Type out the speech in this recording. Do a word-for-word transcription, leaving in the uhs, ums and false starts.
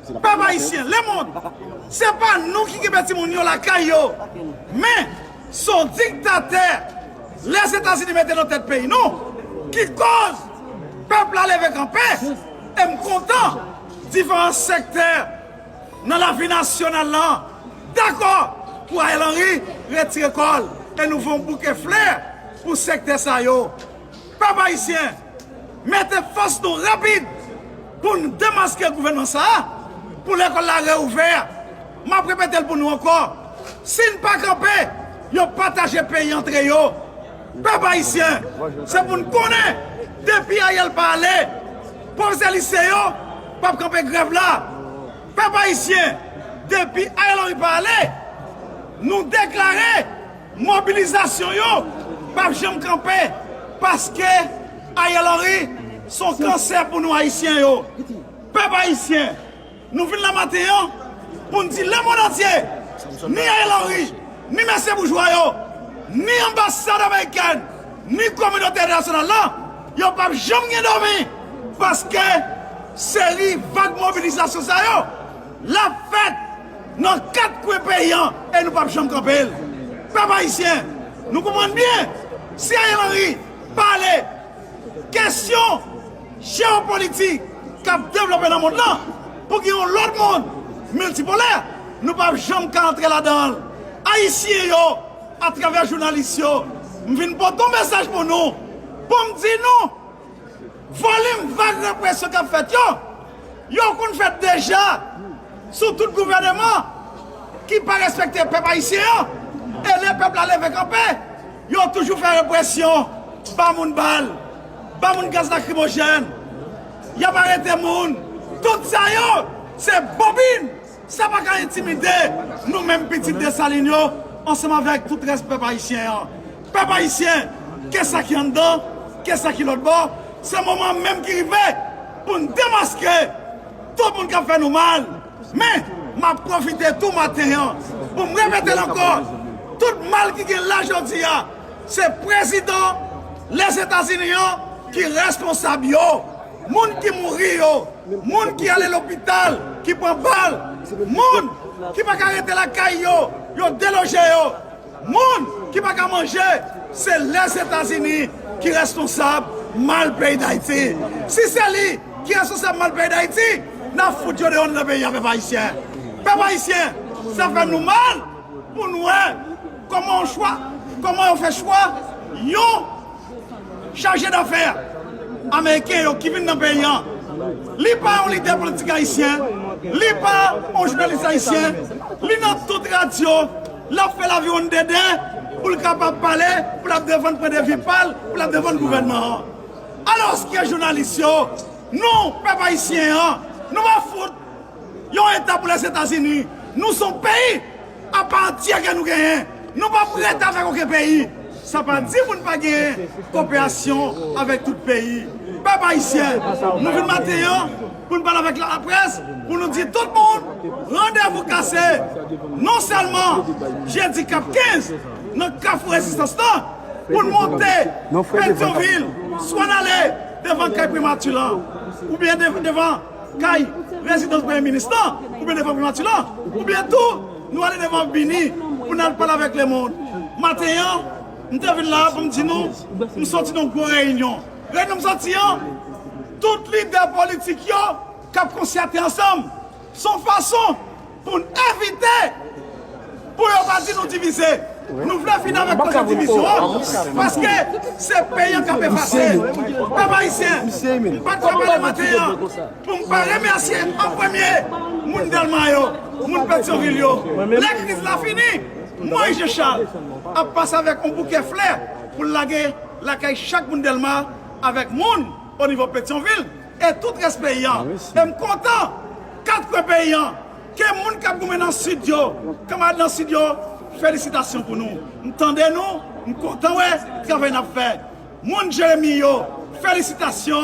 Pèp ayisyen, lemonn, se pa nou ki kenbe timoun yo lakay yo, men se yon diktatè Lèzetazini mete nan tèt peyi nou ki koz pèp la leve kanpe. E m kontan diferan sektè nan lavi nasyonal lan dakò pou Ariel Henry retire kò l e nou voye yon bouke flè pou sektè sa yo. Pèp ayisyen, mete fòs nou rapid pou n demaske gouvènman sa a, pou lekòl la reouvè. M ap repete l pou nou ankò. Si n pa kanpe, yo pataje peyi antre yo. Pèp ayisyen, se pou n konnen, depi Ariel pa ale, pwofesè lise yo p ap kanpe grèv la. Pèp ayisyen, depi Ariel Henry pa ale, nou deklare mobilizasyon yo p ap janm kanpe, paske Ariel Henry se yon kansè pou nou ayisyen yo. Pèp ayisyen, nou vin la maten an pou n di lemonn antye, ni Ariel Henry, ni mesye boujwa yo, ni anbasad amerikèn, ni kominote entènasyonal lan, yo p ap janm gen dòmi, paske seri vag mobilizasyon sa yo l ap fèt nan kat kwen peyi an e nou p ap janm kanpe l. Pèp ayisyen, nou konprann byen, si Ariel Henry pa ale, kesyon jewopolitik k ap devlope nan mond lan pou gen yon lòt mond miltipolè, nou p ap janm ka antre ladan l. Ayisyen yo, atravè jounalis yo, m vin pote yon mesaj pou nou, pou m di nou, volim vag represyon k ap fèt yo, yo konn fèt deja sou tout gouvèneman ki pa respekte pèp ayisyen an, e lè pèp la leve kanpe, yo toujou fè represyon, ba moun bal, ba moun gaz lakrimojèn, y ap arete moun. Tout sa yo, se bobin. Sa pa ka entimide nou menm pitit Desalin yo, ansanm avèk tout rès pèp ayisyen an. Pèp ayisyen, ke sa ki anndan, ke sa ki lòt bò, se moman menm ki rive pou n demaske tout moun k ap fè nou mal. Men, m ap pwofite tou maten an pou m repete l ankò, tout mal ki gen la jodi a, se prezidan Lèzetazini an ki responsab yo. Moun ki mouri yo, moun ki ale lopital, ki pran bal, moun ki pa ka rete lakay yo, yo deloje yo, moun ki pa ka manje, se Lèzetazini ki responsab mal peyi Dayiti. Si se li ki responsab mal peyi Dayiti, n ap fout yo deyò nan peyi a, pèp ayisyen. Pèp ayisyen, sa fè nou mal pou n wè kòman yon chwa, kòman yo fè chwa yon chaje dafè ameriken yo ki vin nan peyi an. Li pa yon lidè politik ayisyen, li pa yon jounalis ayisyen, li nan tout radyo, l ap fè laviwonn dede pou l kapab pale, pou l ap defann pwendvi pa l, pou l ap defann gouvènman an. Alòske jounalis yo, nou, pèp ayisyen an, nou pa fout yon eta pou Lèzetazini. Nou se yon peyi apa antyè ke nou genyen. Nou p ap rete avèk okenn peyi. Sa pa di pou n pa genyen koperasyon avèk tout peyi. Pèp ayisyen, nou vin maten an pou n pale avèk laprès, pou nou di tout moun, randevou kase, non sèlman jedi k ap kenz nan Kafou Rezistans lan, pou n monte Petyonvil, swa n ale devan kay primati lan, oubyen de-, devan kay rezidans premye minis lan, oubyen devan primati lan, oubyen tou, nou ale devan Bini pou n al pale avèk lemonn. Maten an, m te vin la pou m di nou, m soti nan yon gwo reyinyon. Reyinyon m soti an, tout lidè politik yo k ap konsyate ansanm. Se yon fason pou n evite, pou yo pa di nou divize. Nou vle fini avèk koze divizyon an, paske se peyi an k ap efase. Pèp ayisyen, m pa t ka pale maten an pou m pa remèsye an premye moun Dèlma yo, moun Petyonvil yo. Lè kriz la fini, Moyiz Jan Chal ap pase avèk yon bouke flè pou l lage lakay chak moun Dèlma avèk moun o nivo Petyonvil e tout rès peyi an. E m kontan, kat kwen peyi an, ke moun k ap goumen nan Sid yo, kanmarad nan Sid yo, felisitasyon pou nou. M tande nou, m kontan wè travay n ap fè. Moun Jeremi yo, felisitasyon.